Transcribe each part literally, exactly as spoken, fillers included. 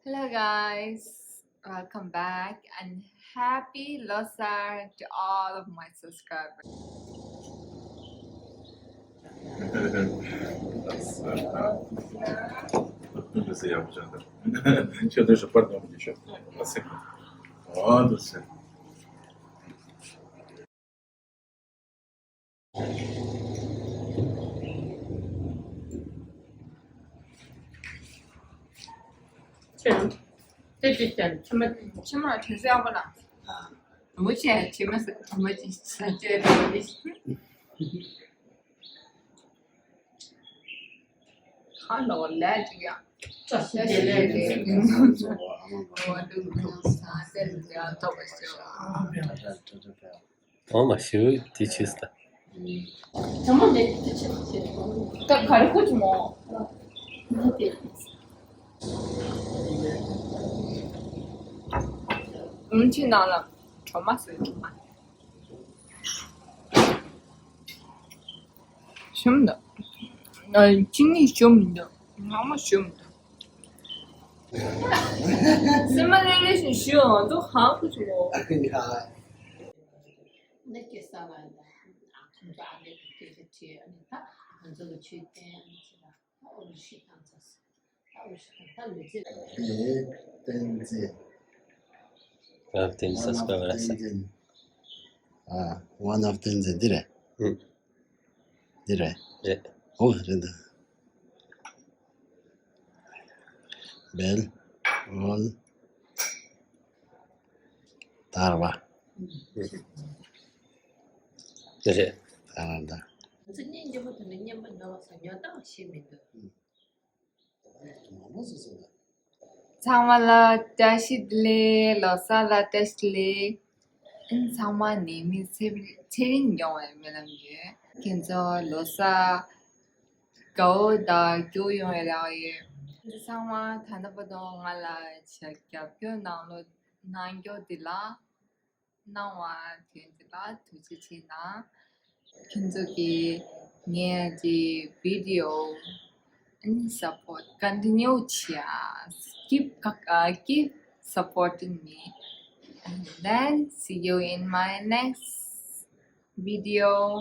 Hello guys, welcome back and happy Losar to all of my subscribers. ཁྱེད་ཀྱིས་ཀྱང་ཁྱིམ་མ་ཁྱིམ་མ་དྲན་གསོ་ཡག་པོ་ལ། མུ་ཆེ་ཁྱིམ་མ་ཟེར་མུ་ཆེ་ས་ཆ་དེ་ཁ་ལོ་ལས་ཅིག་ཡང་། བཀྲ་ཤིས་བདེ་ལེགས། འོ་མ་ཞུ་དེ་ཆིས་ད། ད་ག་རེ་ཁུ་ཆུ་མོ། ཨུམ་ཆི་ནང་ལ་གྲོ་མ་ཟོས་གྲོ་མ། ཞིམ་འདུག་ཨ། ཅི་ནི་ཞིམ་འདུག་ངར་མ་ཞིམ་འདུག་སེམས་པ་ལྷོད་ལྷོད་བྱས་ཞུ་འོང་དུ་ཧང་ཁུ་ཆུ་མོ། ནི་སྐྱེ་ས་བ་ལ་ཁོང་ཚོ་ཨ་ལེ་གི་སྐད་ཆ་དྲིས། ཨ་ནི་ད་ང་ཚོ་གི་ཆོས་བསྟན། ཨ་ནི་ད་ཨོ་རི་ཤི་ཐང་ཚ་སི་ད་ཨོ་རི་ཤི་ཐང་ད་ལུ་ཙི་ཨེ་བསྟན་འཛིན། ཨ་བསྟན་འཛིན་ས་སི་ཀ་བ་ར་ས། ཨ། One of བསྟན་འཛིན་འདི་རེད། ཨུ། འདི་རེད། རེད། ཨོ་རེད་ད། བེལ། ཨོལ། དར་བ། དེ་རེད། དར་བ་དང་། ང་ཚོ་གཉེན་རྒྱུ་མ་དང་ནི་གཉེན་པ་འདྲ་བ་སོགས་ཉོ་སྟངས་ཤེས་མི་འདུག་མང་པོ་ཟེར་སོང་ད། ཚང་མ་ལ་བཀྲ་ཤིས་བདེ་ལེགས། ལོ་གསར་ལ་བཀྲ་ཤིས་བདེ་ལེགས། ཨིན། ཚང་མ་ནད་མེད་ཚེ་ཚེ་རིང་ཡོང་བའི་སྨོན་ལམ་ཡོད། ཁྱེད་ཚོ་ལོ་གསར་དགའ་བོ་དང་སྐྱིད་པོ་ཡོང་བའི་རེ་བ་ཡོད། ཁྱེད་ཚོ་ཚང་མ་ད་ལྟ་བར་དུ་ང་ལ་ཞབས་རྒྱབ་སྐྱོར་གནང་ལོ་གནང་རྒྱུ་འདི་ལ་གནང་བ་དོན་འདི་ལ་ཐུགས་རྗེ་ཆེ་གནང་། ཁྱེད་ཚོ་གིས་ངའི་འདི་video and support continue བྱས། Keep, uh, keep supporting me. And then see you in my next video.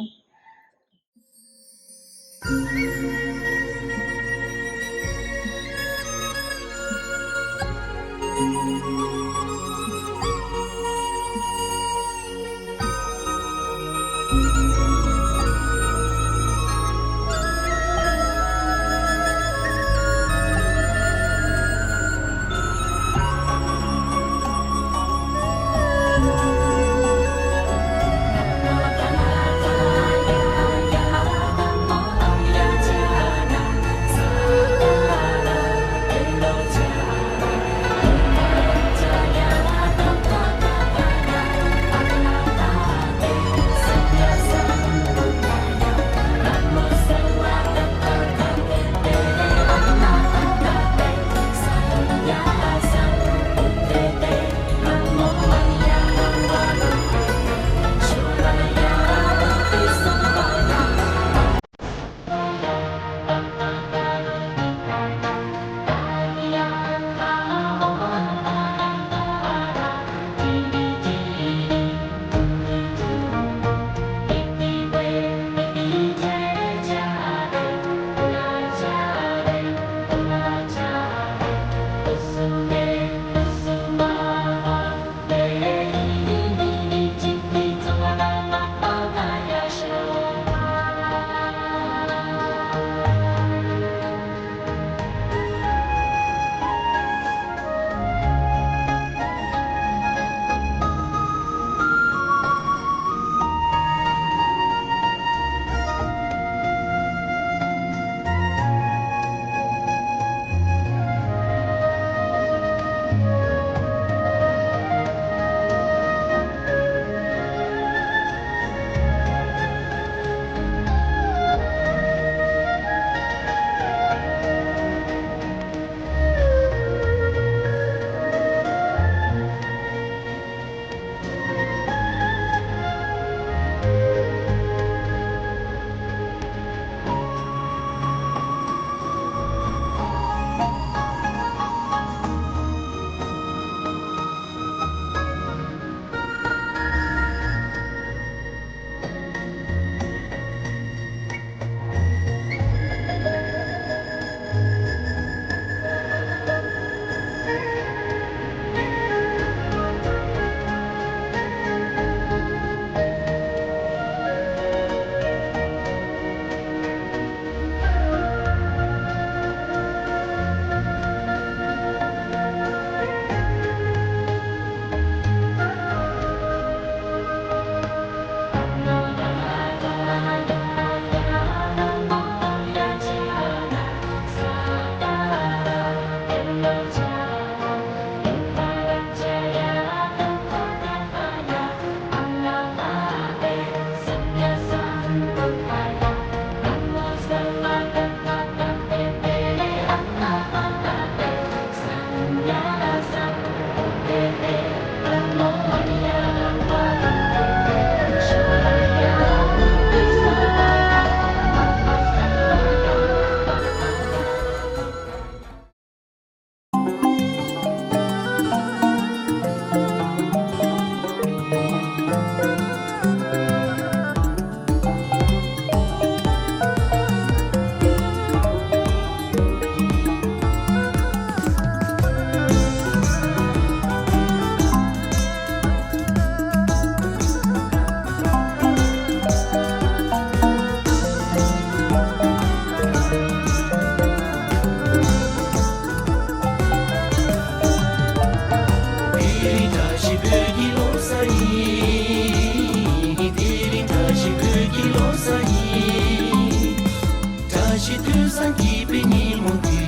སངས་རྒྱས་པའི་ཉིན་མོ་འདི།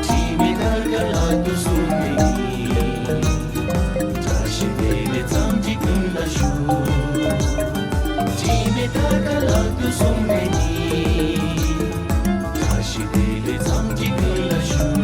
དྲི་མེད་ཐར་ཀ་ལག་ཏུ་བཟུང་བའི་ཉིན། བཀྲ་ཤིས་བདེ་ལེགས་ཚང་གཅིག་ཀུན་ལ་ཞུ། དྲི་མེད་ཐར་ཀ་ལག་ཏུ་བཟུང་བའི་ཉིན། བཀྲ་ཤིས་བདེ་ལེགས་ཚང་གཅིག་ཀུན་ལ་ཞུ།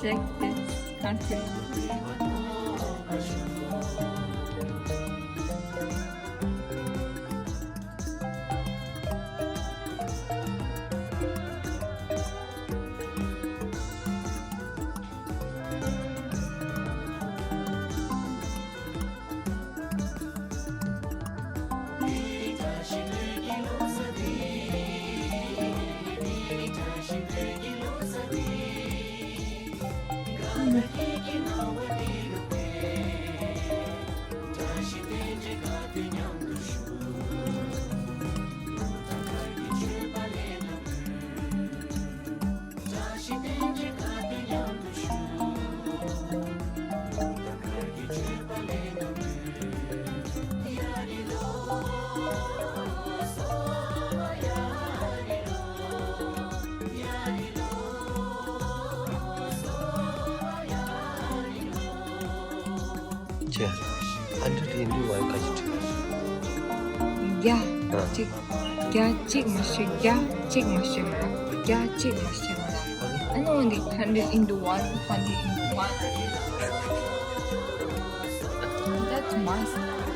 Check this country. ཁྱེད། hundred into one ག་ཅིག་བྲིས། བརྒྱ། ཨ། གཅིག་བརྒྱ་གཅིག་མ་ཤེས། བརྒྱ་གཅིག་མ་ཤེས་མ། བརྒྱ་གཅིག་མ་ཤེས་མ། I know only hundred into one, hundred into one. That's my style.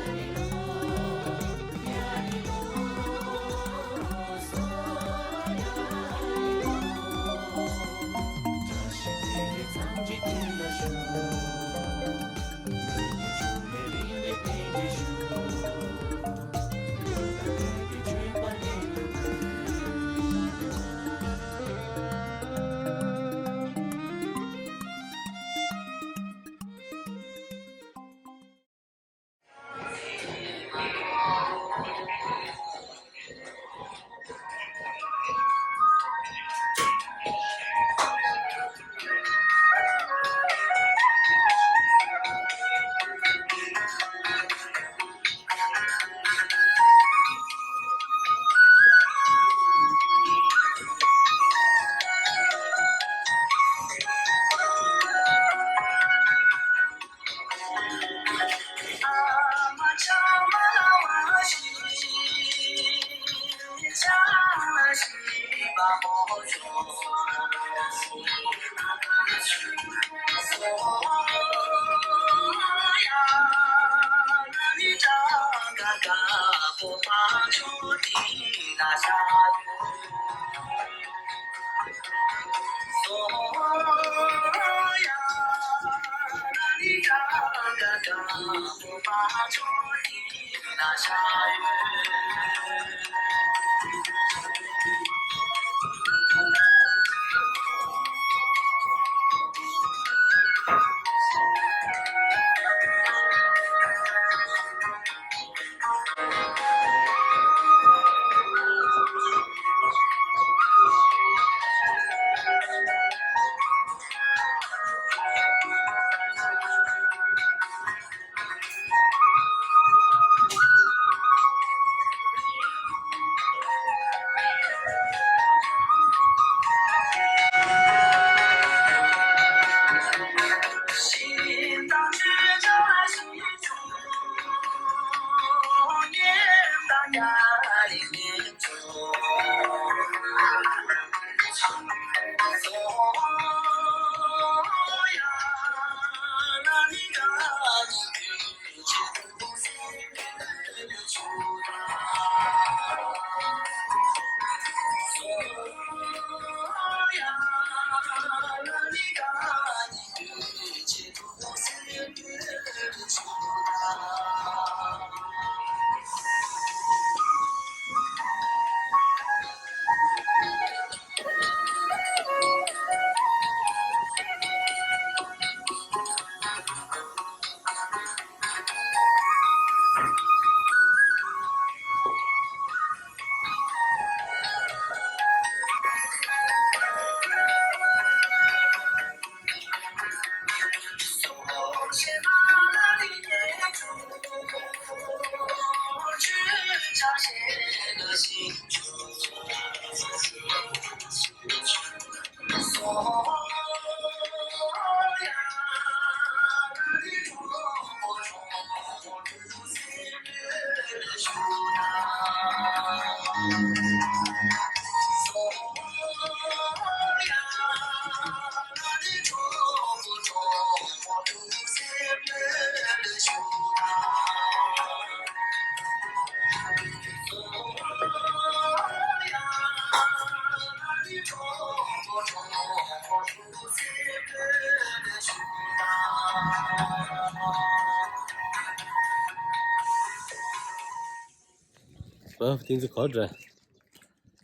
ཨ། དེ་ཚོ་ག་རེ་རེད།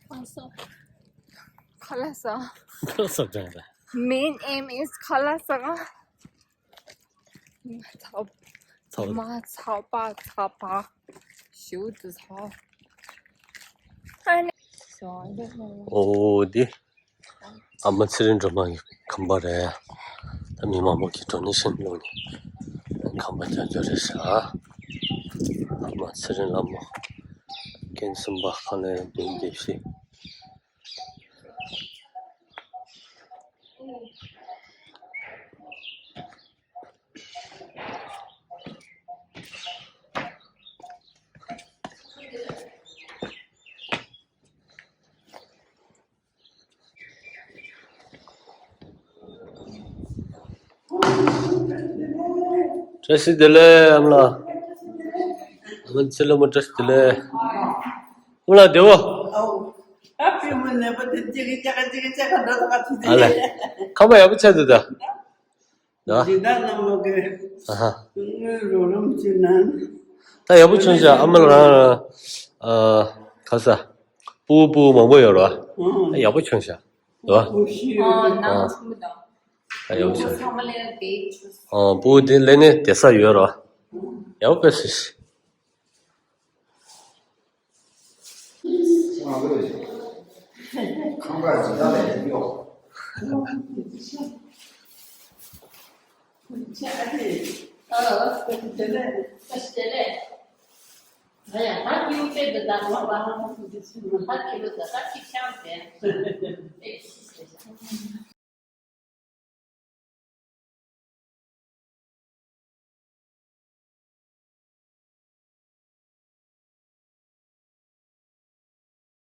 ཁ་ལག་ཟ། ཁ་ལག་ཟ། ཁ་ལག་ཟ་འདྲ་རེད། Main aim is ཁ་ལག་ཟ། ཚ་བ། མ་ཚ་བ་ཚ་བ། ཞེ་པོ་ཅིག་ཚ། ཨ་ནི། ཨོ་དེ། ཨ་མ་ཚེ་རིང་སྒྲོལ་མ་གི་ཁང་པ་རེད། ད་མི་མང་པོ་གིས་ཌོ་ནེ་ཤན་བླངས་ནས་ཁང་པ་རྒྱག་རྒྱུ་རེད་ཤག་ཨ་མ་ཚེ་རིང་ལྷ་མོ། རྒན་གསུམ་པ་ཁང་ལས་བདུན་སྡེ་བཞི། བཀྲ་ཤིས་བདེ་ལེགས་ཨ་མ་ལགས། ཨ་མ་ཚེ་ལྷ་མོ་བཀྲ་ཤིས་བདེ་ལེགས། ཨ་མ་ལགས་བདེ་པོ། ཨ་ལས། ཁང་པ་ཡག་པོ་ཆགས་འདུག་ད། ད། སྦྱིན་བདག་རྣམས་ལ་གི། ཨ་ཧ། དངུལ་རོགས་རམ་བྱེད་ན། ད་ཡག་པོ་བྱུང་ཤག་ཨ་མ་ལགས་རང་། ཨ། ག་ས། སྤུ་སྤུ་མང་པོ་ཡོད་རེད་བ། ད་ཡག་པོ་བྱུང་ཤག་རེད་བ། སྤུ་ཤི་ཡོད། ཨ། ད་ཡག་པོ་བྱུང་ཤག་ཨ། སྤུ་དེ་ལས་ནས་དེ་ས་ཡོད་རེད་བ། ཡག་པོ་དཔེ་སྲིད། ཁང་པ་ཇི་ལྟར་ལས་ཡོད།